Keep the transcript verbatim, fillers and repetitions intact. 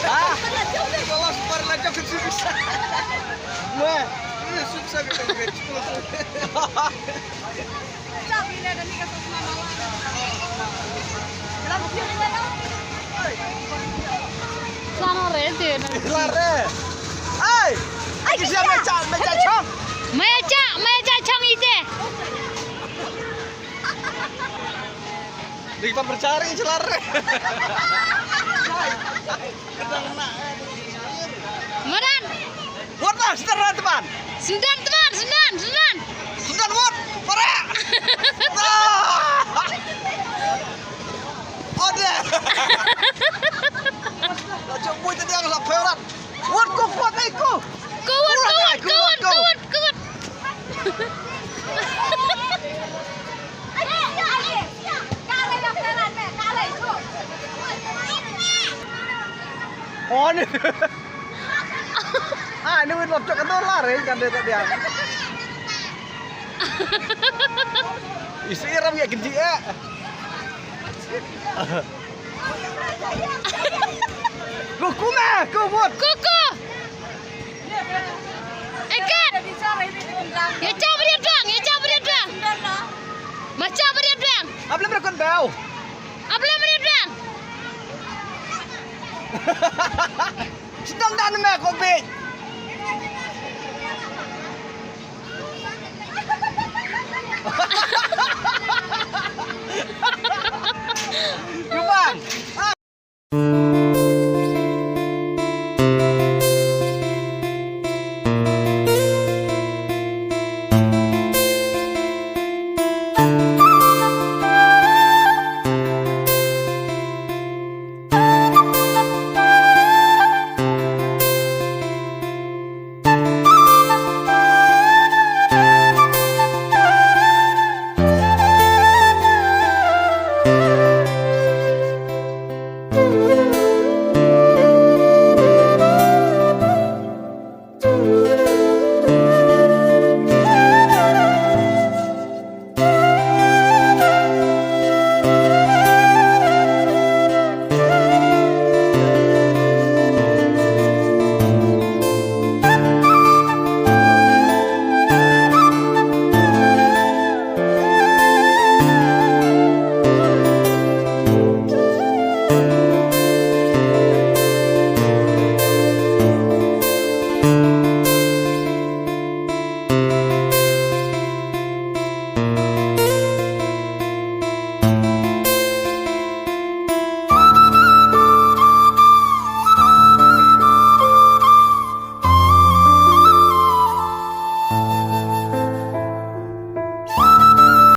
Ha? Kalau super lah, jangan susah. Weh. Ini susah kita. Sana re, te na. Lare. Ai. Ai, kisah mecha, mecha chong. Mecha, mecha chong ite. Di pam bercari celar. Madan. Wat lah, setan teman. Setan teman, setan, setan. Setan wat, para. Ode. Lah, cok boy tadi yang sampai orang. Wat ko, wat ai ko. Ko wat, ko wat, ko wat, ko wat, ko wat. Oh, ni. Ah, ni win lop cok kan tu lah, Ren, kan dia tak dia. Isi ram ya kenji eh. Kuku meh, kuku. Kuku. Ekat. Ya cha beriat dang, ya cha beriat dang. Ma cha beriat dang. Ablem rekon bau. Ablem beriat dang. Sedang dah neme ko bej.